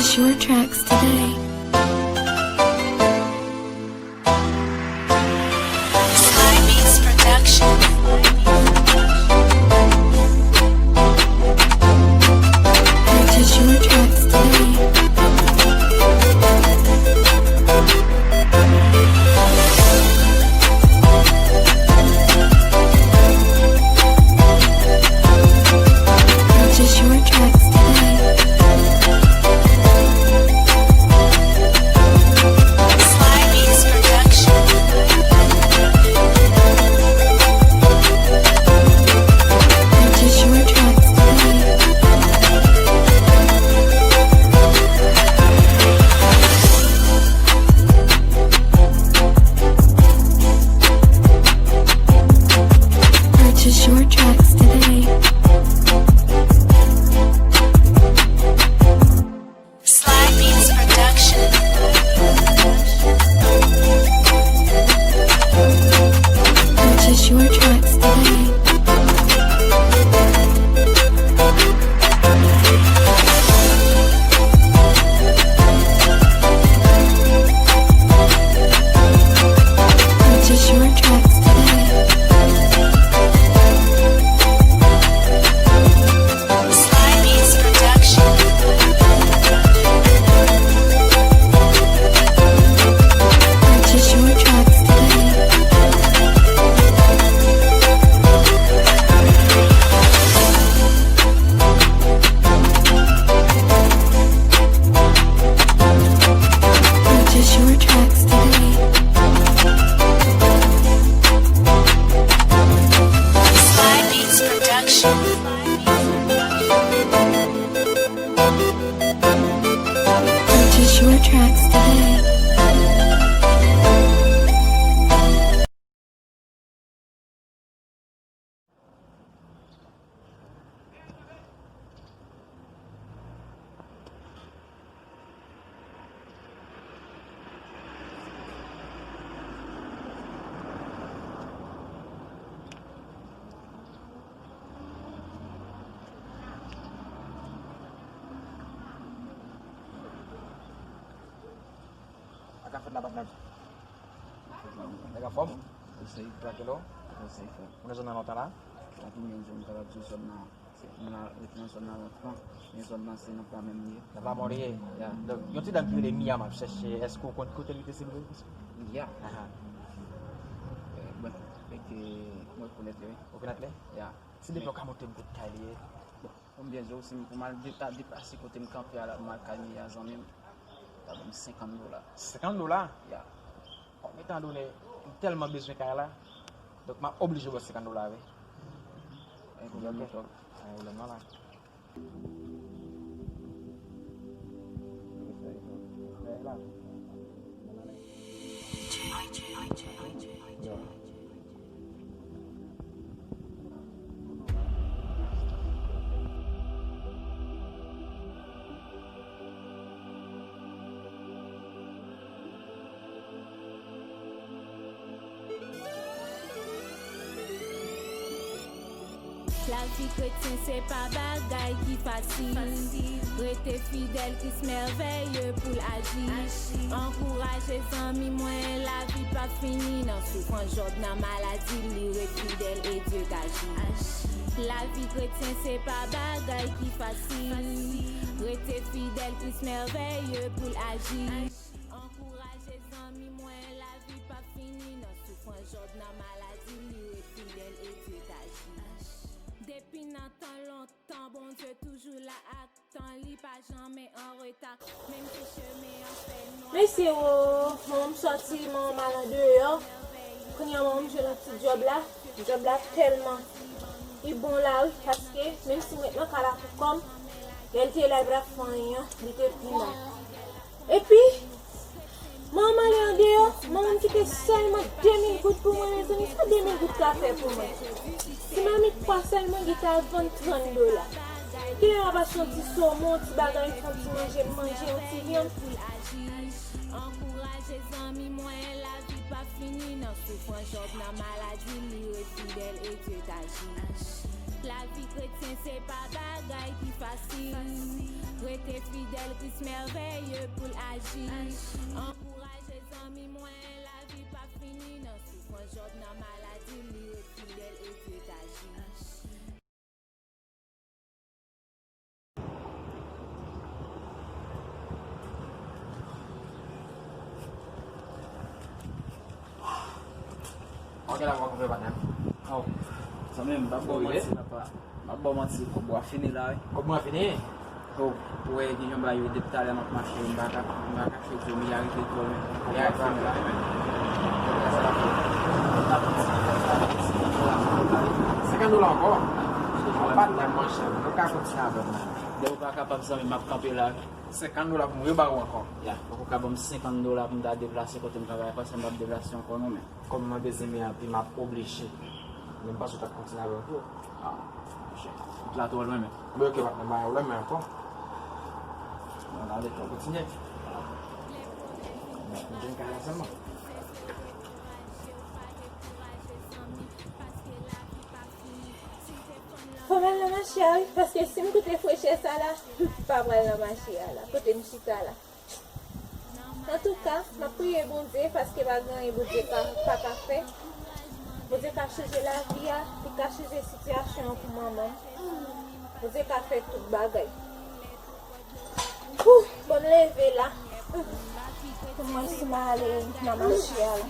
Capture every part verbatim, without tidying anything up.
Your tracks today. Sly Beats Production. Purchase your tracks today. Purchase your tracks today. Sly Beats Production. Purchase your tracks today. Purchase your tracks today. Sly Beats Production. Purchase your tracks today. Purchase your tracks today. Sly Beats Production. Purchase your tracks today. Purchase your tracks today. Sly Beats Production. Purchase your tracks today. Sa k ap fèt la, patnè? Nèg anfòm? Wi, se. Trankilo? Wi, se. Ou nan zòn nan lontan la? Sa ki gen zòn, m kapab di zòn nan, se, m la rete nan zòn nan lontan, men zòn nan se nan Pla menm li ye. Nan Pla Mò li ye? Ya. Donk, yon ti dam ki rele Mia m ap chèche, èske w konn kote l rete, silvouplè? Mia? Aha. Eh, bon, fèk mwen rekonèt li, wi. Ou rekonèt li? Ya. Si depi w ka montre m kote kay li ye. Bon, pou m byen di w, si m, pou m al de-, ta deplase kote m kanpe a la, pou m al kay Mia zanmi m, ta ban m senkant dola. Senkant dola? Ya. Bon, etan done, m tèlman bezwen kay la, donk m ap oblije ba w senkant dola, wi. Gen pwoblèm, ok. Gen pwoblèm, non, la. Lavi kretyen se pa bagay ki fasil. Rete fidèl, Kris mèvèye pou l aji. Ankouraje zanmi mwen, lavi p ap fini nan soufrans. Jòb nan maladi, li ret fidèl e Dye t aji. Lavi kretyen se pa bagay ki fasil. Rete fidèl, Kris mèvèye pou l aji. Ankouraje zanmi mwen, lavi p ap fini nan soufrans. Jòb nan maladi, li ret fidèl e Dye t aji. Depi nan tan lontan, Bondye toujou la ak tan, li pa janmen an reta, menm si chemen an fè nwa. Mesye o, manman m sòti, manman m al andeyò. Kounye a manman m jwenn yon ti djòb la. Djòb la tèlman li bon la wi, paske menm si m ret nan kay la pou kò m, lè l te ye la, li pa t ap fè anyen an, li te pi mal. Epi, manman m ale andeyò, manman m kite sèlman de mil goud pou mwen, mezanmi, sa de mil goud ka fè pou mwen? Ti mamit pwa sèlman, li ta vann trant dola. Genlè m ap achte yon ti somon, yon ti bagay, m fè yon ti manje, m manje yon ti vyann. Ankouraje zanmi mwen, lavi p ap fini nan soufrans. Jòb nan maladi, li ret fidèl e Dye t aji. Lavi kretyen se pa bagay ki fasil. Rete fidèl, Kris mèveye pou l aji. Ankouraje zanmi mwen, lavi p ap fini nan soufrans. Jòb nan maladi, li ret fidèl e Dye t aji. Ok, la, w ap fè patnè. Oh. Zanmi m, m ap ba w manti, papa. M ap ba w manti, kòb mwen fini la, wi. Kòb mwen fini? Oh, ou wè, gen yon bagay yo depi talè m ap mache, m pa ka, m pa ka fè di w, m ya rive twò lwen. Kòb mwen fini la, wi. Senkant dola ankò. Ou pa t nan manchè, ou ka kontinye avè m. Lè ou pa kapab, zanmi, m ap kanpe la. Senkant dola pou m reba ou ankò. Ya, ou ka ban m senkant dola pou m ta deplase kote m travay, paske m p ap deplase ankò non, men. Kòm mwen bezwen men anpil, m ap oblije. Men m panse w t ap kontinye avè m tou. Ah, monchè. Wout la twò lwen, men. Men ok, patnè, m a yon lè, men ankò. Bon, ale, kontinye. M jwenn kay la sèlman. Fò m al nan mache a, wi, paske si m koute frechè sa la, m pa pral nan mache a la, kote m chita la. Antouka, m ap priye Bondye, paske pa gen anyen Bondye pa, pa ka fè. Bondye ka chanje lavi a, li ka chanje sitiyasyon an pou manman m. Bondye ka fè tout bagay. Ouh, bon, m leve la. Pou mwen si m ale nan mache a la.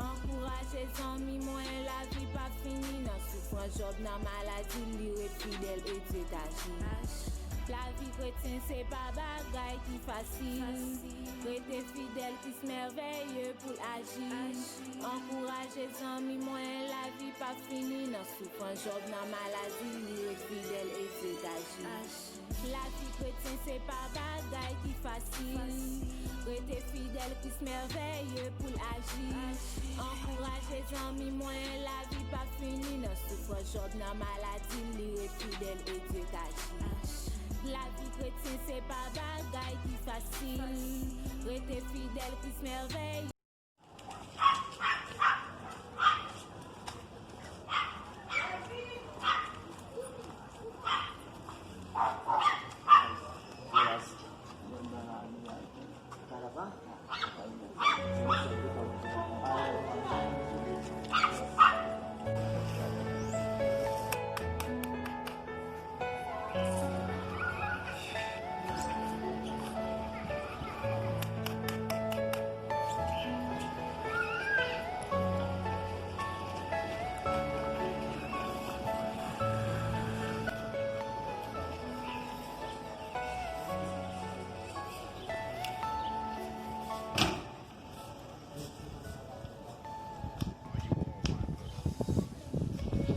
Ankouraje zanmi mwen, lavi p ap fini nan soufrans. Jòb nan maladi, li ret fidèl e Dye t aji. Lavi kretyen se pa bagay ki fasil. Rete fidèl, Kris mèveye pou l aji. Ankouraje zanmi mwen, lavi p ap fini nan soufrans. Jòb nan maladi, li ret fidèl e Dye t aji. Lavi kretyen se pa bagay ki fasil. Rete fidèl, Kris mèveye pou l aji. Ankouraje zanmi mwen, lavi p ap fini nan soufrans. Jòb nan maladi, li ret fidèl e Dye t aji. Lavi kretyen se pa bagay ki fasil. Rete fidèl, Kris mèveye.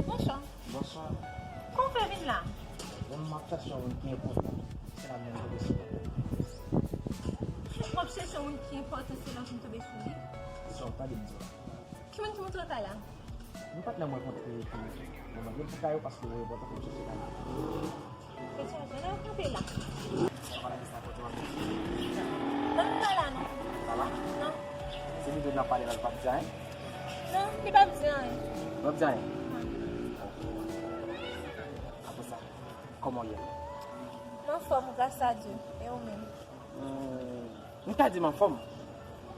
Bonswa. Bonswa. Kòman w fè vin la? Bon, m ap chèche yon moun ki enpòtan. Se la m tonbe sou li. W ap chèche yon moun ki enpòtan, se la w tonbe sou li? Sa w tande m di w la. Ki moun ki montre w kay la? Yon patnè mwen kontre ki, bon, mwen gen pou kay yo paske yo enpòtan pou m chèche kay yo. Mesye, jwenn yo kanpe la. Sa va la, sa kote w ap di? Non, li pa la, non. Pa la? Non. Si li vin nan pale la, li p ap di anyen? Non, li p ap di anyen. Li p ap di anyen? Non. Apre sa, kòman w ye? M anfòm, gras a Dye. E ou menm? Hmm, m ka di m anfòm.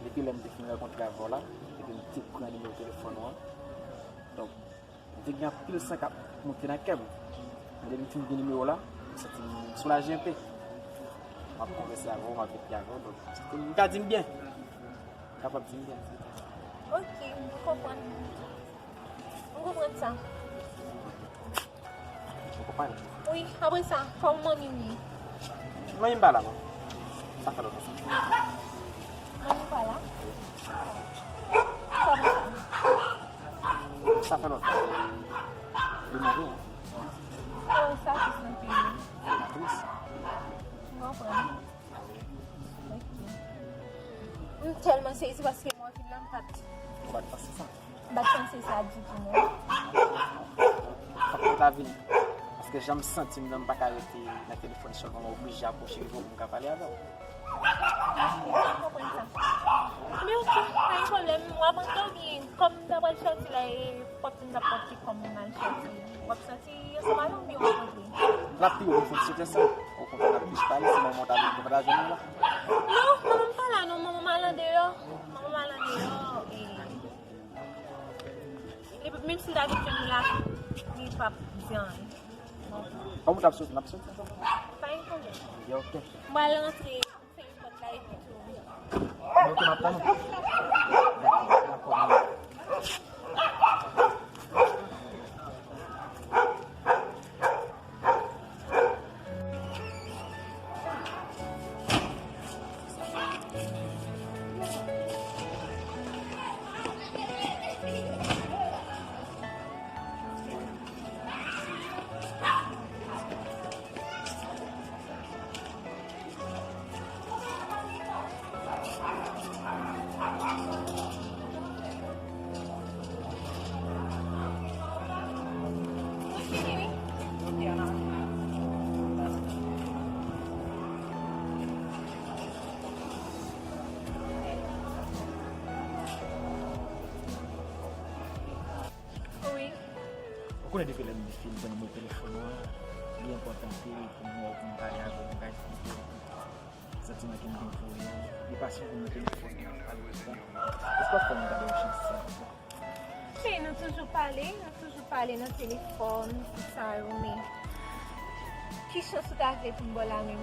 Depi lè m te fin rankontre avè w la, epi m te pran nimewo telefòn ou an. Donk, m te gen anpil san k ap monte nan kè m. Men depi m fin gen nimewo w la, m santi m soulaje enpe. M ap konvèse avè w, m ap epi avè w, donk, m santi m, m ka di m byen. M kapab di m byen. Ok, m konprann. M konprann sa. Ou konprann? Wi, apre sa, kòman manmi w ye? Manmi m pa la, non. Sa fè lontan sa. Manmi w pa la? Sa fè lontan. Sa fè lontan. Li mouri, wi. Oh, sa tris anpil. Sa tris. M konprann. Ok. M tèlman sezi paske mwen vin la, m pa t, ou pa t panse sa? M pa t panse sa ditou, non. Fòk mwen ta vini. Paske jan m santi m nan, m pa ka rete nan telefòn sèlman, mwen oblije apwoche rive pou m ka pale avè w. M konprann sa. Men ok, pa gen pwoblèm. W ap antre oubyen kòm m ta pral chèche E pòt m t ap pòt ki kòm m al sòti. W ap sòti ansanm avè m oubyen w ap rantre? L ap pi wo pou l soti ansanm. Okontrè, n ap plis pale, si manman w ta vin, nou pa ta jwenn nou la. Non, manman m pa la non, manman m al andeyò. Manman m al andeyò, e, li, menm si l ta vin jwenn nou la, li p ap di anyen. Kòman w t ap soti? N ap soti ansanm? Pa gen pwoblèm. Ok. M pral rantre. Fèmen pòt la epi tou. Ok, m ap tann ou. Dakò, dakò, m ap. Wi. Ou konnen depi lè m fin jwenn nimewo telefòn ou an, li enpòtan anpil pou m wè w, pou m pale avè w, pou m ka eksplike w tout santiman ke m gen pou ou yo. Li pa sou nimewo telefòn nan, malerezman. Èske w ap fè m gade yon chans sa konsa? Men nou toujou pale, nou toujou pale nan telefòn, tout sa yo, men ki chans ou ta vle pou m ba w la menm?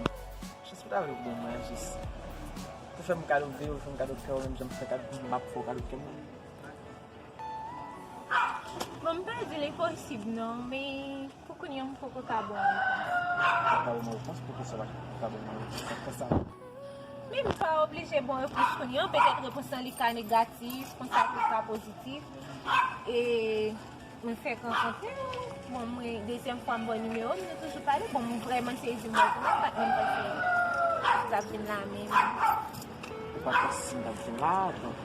Chans ou ta vle pou mwen, jis pou fè m kado de, ou fè m kado kè w, menm jan m fè kado, m ap fè w kado kè m nan. Bon, m pa di l enposib non, men pou kounye a m poko ka ba w repons. Ou pa ka ba m repons? Poukisa w pa ka ba m repons? Sa k fè sa? Men m pa oblije ba w repons kounye a, petèt repons lan li ka negatif, konsa tou ka pozitif. E mwen fèk rankontre w. Bon, mwen, dezyèm fwa m ba w nimewo m, nou toujou pale. Bon, m vrèman sezi m wè w, m pa t menm panse w t ap vin la menm. Ou pa t panse si m t ap vin la, donk,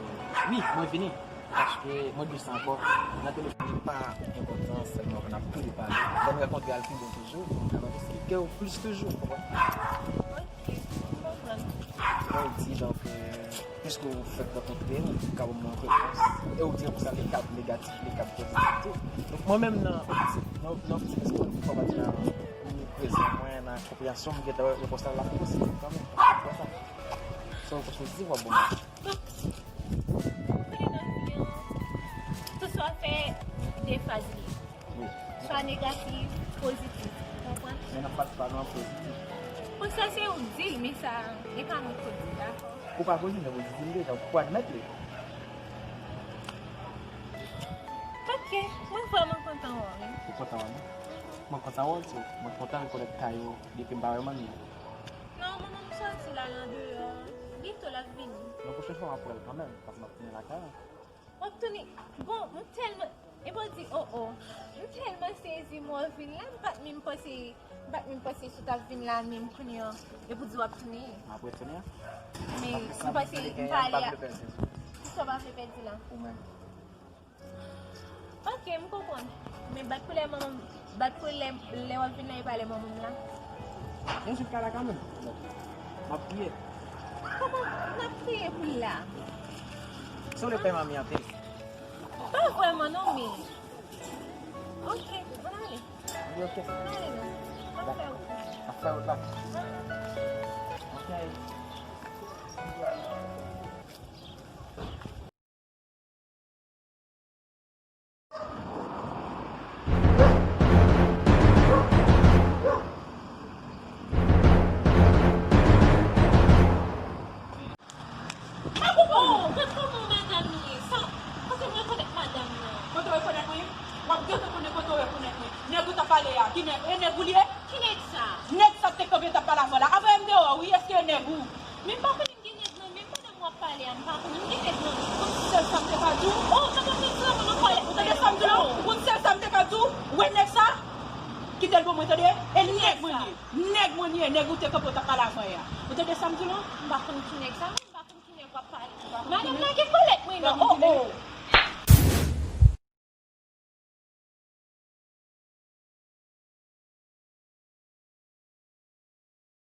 wi, mwen vini. Paske mwen di sa ankò, nan telefòn li pa enpòtan, sèlman n ap toude pale. Lè n rankontre a l pi bon toujou, m ka eksplike w plis toujou, w konprann? Ok, m konprann. Mwen di, donk, piske w fèk rankontre m, ou ka ban mwen yon repons. E w di konsa li ka negatif, li ka pozitif tou. Donk mwen menm nan optik, nan, nan optik, piske mwen fò pa di nan omniprezan mwen, nan konpreyansyon m, m gentan wè repons la, l ap pozitif kanmenm. Konsa. Se yon repons pozitif w ap ban mwen. Donk, konnen nan vi an, tout sa w ap fè, de faz li ye. Wi. Swa negatif, pozitif. Ou konprann? Men n ap pase pa nan pozitif. Bon, sa se ou k di l, men sa, e pa mwen k di l, dakò? Ou pa pozitif, men pozitif li ye, donk ou admèt li. Ok, mwen vrèman kontan wè w, wi. Ou kontan wè m? Mhm. Mwen kontan wè w tou. Mwen kontan rekonèt kay ou depi m pa wè manmi an. Non, manman m sòti la, l andeyò. Byento l ap vini. Yon pwochèn fwa m ap wè l kanmenm, paske m ap tounen lakay la. W ap tounen? Bon, m tèlman, e bon di, oh, oh. M tèlman sezi m wè w vin la, m pa t menm panse, m pa t menm panse si w t ap vin la menm kounye a. E pou di w ap tounen. M ap retounen. Men, m panse m pale a. Kisa w pa vle pèdi? Kisa w pa vle pèdi la? Ou menm. Ok, m konprann. Men bat pou lè manman m, bat pou lè, lè w ap vin la, e pa lè manman m la. Yon jou m ka la kanmenm. M ap priye. Kòman n ap priye pou l la? Si w vle pè manmi an peye. Pa vrèman non, men. Ok, ann ale. Wi, ok. Ann ale non. M ap fè wout la. M ap fè wout la. Ok. Oh, gad kòman madanm ye. Sa, kote m rekonèt madanm nan? Kote w rekonèt mwen? W ap gentan konnen kote w rekonèt mwen. Nèg ou t ap pale a, ki nèg? E nèg ou li ye? Ki nèg sa? Nèg sa k te kanpe t ap pale avè w la. Ap voye m deyò, wi, èske e nèg ou? Men m pa konnen m gen nèg nan men m. W ap pale a, m pa konnen, m gen nèg nan men m. Ou konn sèl sa m te ka di w? Oh, sa pa vle di la, mwen nan pale. Ou tande sa m di w lan? Ou konn sèl sa m te ka di w? Wè nèg sa? Kite l pou mwen, tande? E nèg mwen li ye. Nèg mwen li ye, nèg ou te kanpe w t ap pale avè a. Ou tande sa m di w lan? M pa konn ki nèg sa, non, m pa konn ki nèg w ap pale. Madanm nan gen kolèt mwen non, oh, oh.